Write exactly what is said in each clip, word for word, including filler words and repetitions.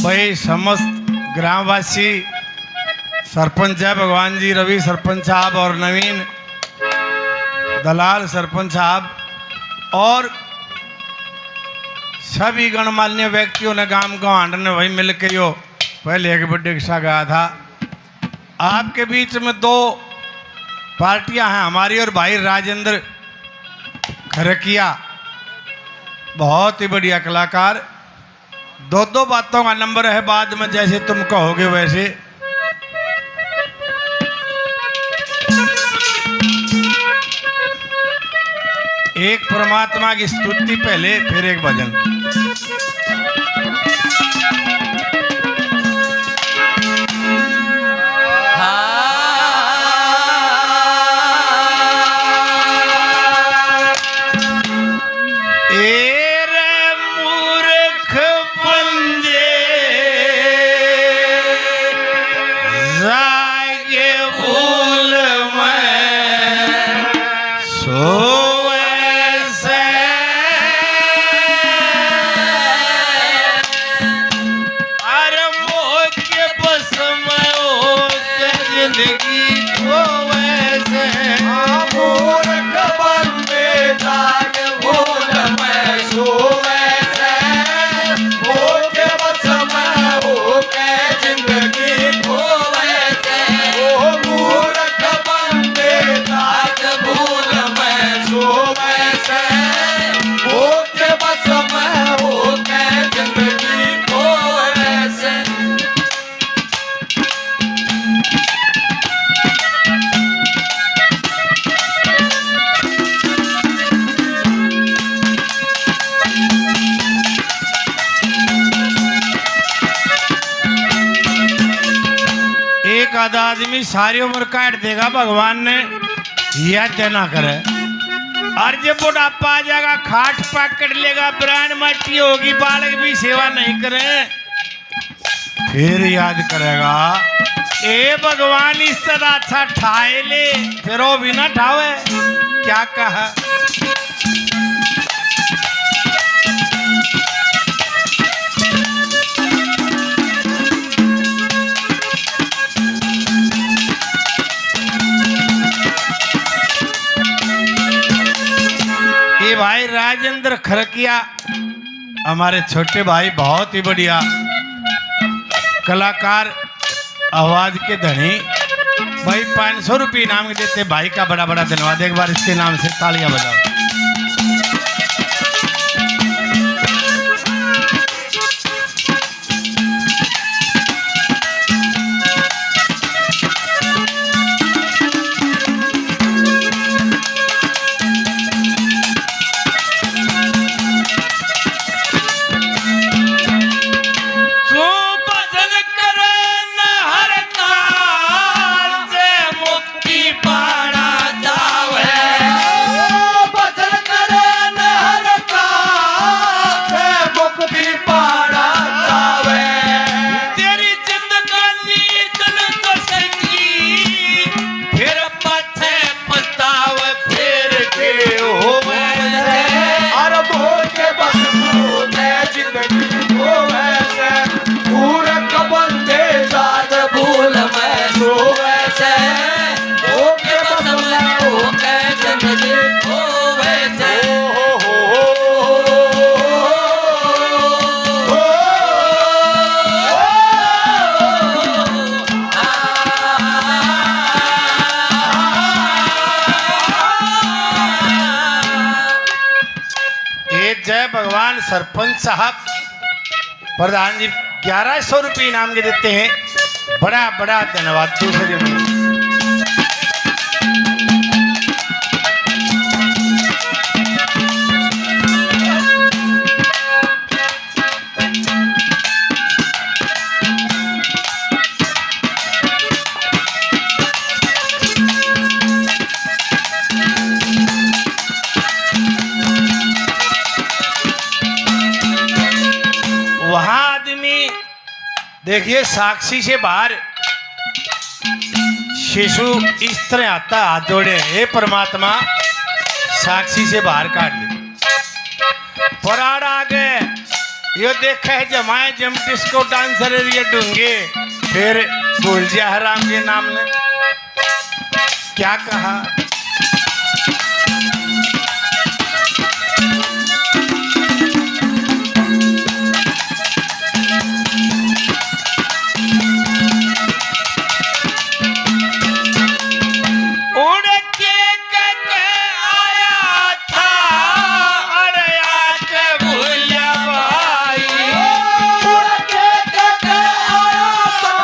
भाई, समस्त ग्रामवासी, सरपंच है भगवान जी, रवि सरपंच साहब और नवीन दलाल सरपंच साहब और सभी गणमान्य व्यक्तियों ने, गांव का हांड ने भाई मिलके यो पहले एक बड्डे सा गया था। आपके बीच में दो पार्टियां हैं, हमारी और भाई राजेंद्र खरकिया, बहुत ही बढ़िया कलाकार। दो दो बातों का नंबर है, बाद में जैसे तुम कहोगे वैसे। एक परमात्मा की स्तुति पहले, फिर एक भजन। ए रे मूर्ख बंदे, जागे भूल में सोवे से। अरे मोह के बस में होके जिंदगी खोवे से। हाँ, मूर्ख बंदे जाग भूल में सोवे से। मोह के बस में होके जिंदगी खोवे से। ओ मूर्ख बंदे जाग भूल में सोवे से। मोह के बस में होके जिंदगी खोवे से। एक आधा आदमी सारी उम्र काट देगा, भगवान ने याद ना करे। और जब बुढ़ापा आ जाएगा, खाट पकड़ लेगा, ब्रांड माटी होगी, बालक भी सेवा नहीं करे, फिर याद करेगा, ए भगवान, इस तरह अच्छा ठाए ले, फिर वो भी ना ठावे, क्या कहा। ये भाई राजेंद्र खरकिया, हमारे छोटे भाई, बहुत ही बढ़िया कलाकार, आवाज के धनी भाई, पाँच सौ रुपये इनाम देते भाई का बड़ा बड़ा धन्यवाद। एक बार इसके नाम से तालियां बजाओ। तू भजन करे न हर काल से मुक्ति पाना चावे। भजन करे न हर काल से मुक्ति पाना चावे। तेरी जिंदगानी तन कसनी, फिर पछे पछताव फिर के होवे से। अरे मोह के बस में जिंदगी होवे से। मूर्ख बंदे जाग भूल में सोवे से। मोह के बस में होके जिंदगी होवे से। ओ हो हो हो। ए जय भगवान सरपंच साहब, प्रधान जी ग्यारह सौ रुपये इनाम के देते हैं। बड़ा बड़ा धन्यवाद। दूसरे वहां आदमी, देखिए, साक्षी से बाहर शिशु इस तरह आता, हाथ जोड़े, "हे परमात्मा, साक्षी से बाहर काट ले।" पराड़ आगे यो देखे है जमाए जम डिस्को डांसर ये ढूंगे, फिर भूल जा हराम के नाम ने क्या कहा। उड़ के कह के आया था, अरे आके भूलिया भाई। उड़ के कह के आया था,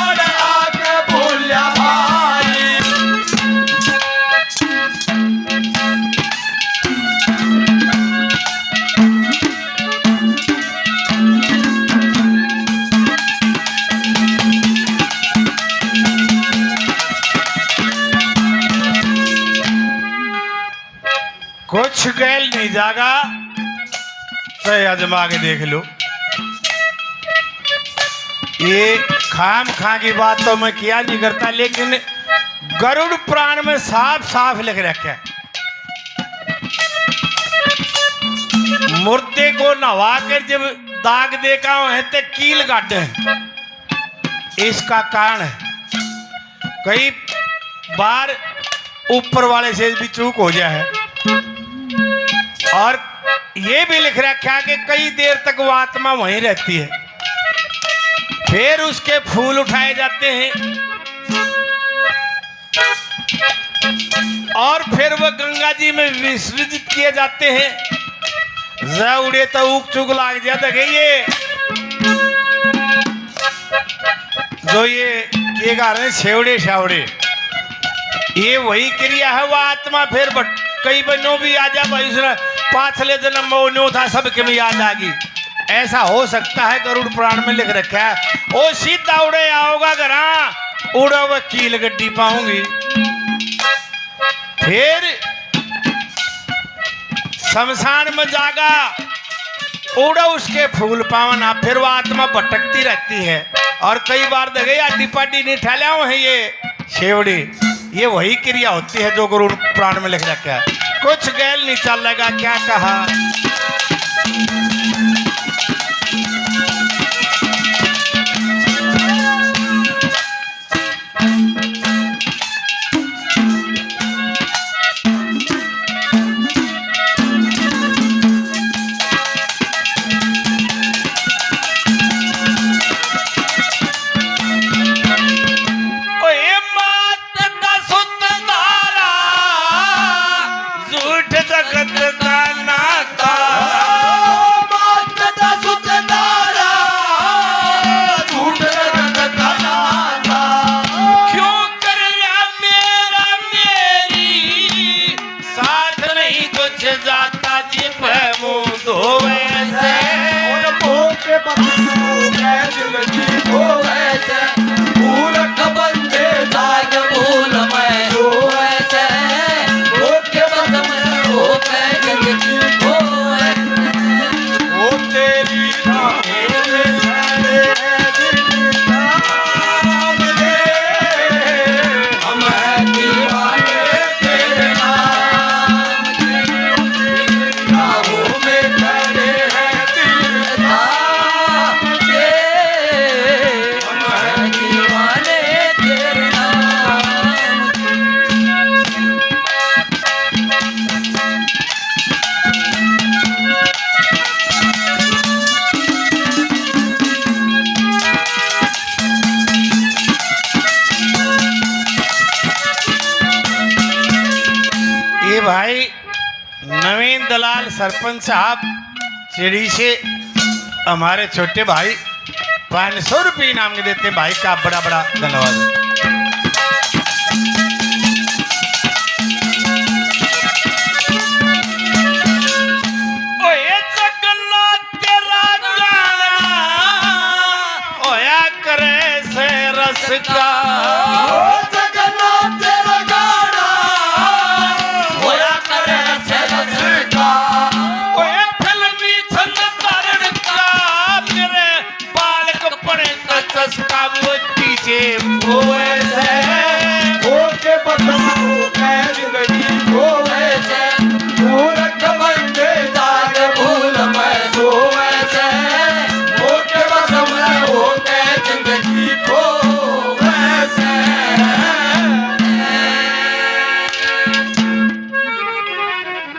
अरे आके भूलिया भाई। कुछ गैल नहीं जागा, तो आजमा के देख लो। ये खाम खा की बात तो मैं किया नहीं करता, लेकिन गरुड़ पुराण में साफ साफ लिख रखा है, मुर्दे को नहवा कर जब दाग दे का है तो कील काटे। इसका कारण है, कई बार ऊपर वाले से भी चूक हो जाए है। और ये भी लिख रखा है कि कई देर तक वो आत्मा वहीं रहती है, फिर उसके फूल उठाए जाते हैं और फिर वो गंगा जी में विसर्जित किए जाते हैं। जै उड़े तो उग चुग लाग जाता है ये। जो ये के गा रहे हैं, सेवड़े शावड़े, ये वही क्रिया है। वो आत्मा फिर बट-, कई बन्नो भी आ जा भाई, उसने पाछले जन्म में वो न्यो था, सब के में याद आ गई। ऐसा हो सकता है, गरुड़ पुराण में लिख रखा है। ओ सीधा उड़े आओगा घरा, उड़े वो कील गड्डी पाऊंगी। फिर शमशान में जागा, उड़े उसके फूल पावन, फिर वो आत्मा भटकती रहती है। और कई बार देखे, आडी पाडी नहीं ठहल्या है ये शेवड़ी, ये वही क्रिया होती है जो गरुड़ पुराण में लिख रखा है। कुछ गैल नहीं चलेगा, क्या कहा। ओए मात का सुत धारा, झूठ जगत का नाता। मात का सुत धारा, झूठ जगत का नाता। क्यों कर रहा मेरा मेरी, साथ नहीं कुछ जाता जिब मुंह धोवे से। और धोखे बदलू मैं जिंदगी धोवे से। मूर्ख बंदे जाग भूल में सोवे से। धोखे बदलू मैं जिंदगी धोवे से। ओ तेरी राहें में खड़े हैं दिल थाम के। हम हैं दीवाने तेरे नाम के। राहों में खड़े हैं दिल थाम के। हम हैं दीवाने तेरे नाम के। ये भाई नवीन दलाल सरपंच साहब चिड़ी से हमारे छोटे भाई पाँच सौ रुपये इनाम के देते हैं भाई का, बड़ा बड़ा धन्यवाद। ओए जगन्नाथ तेरा गाना होया करे से रस का।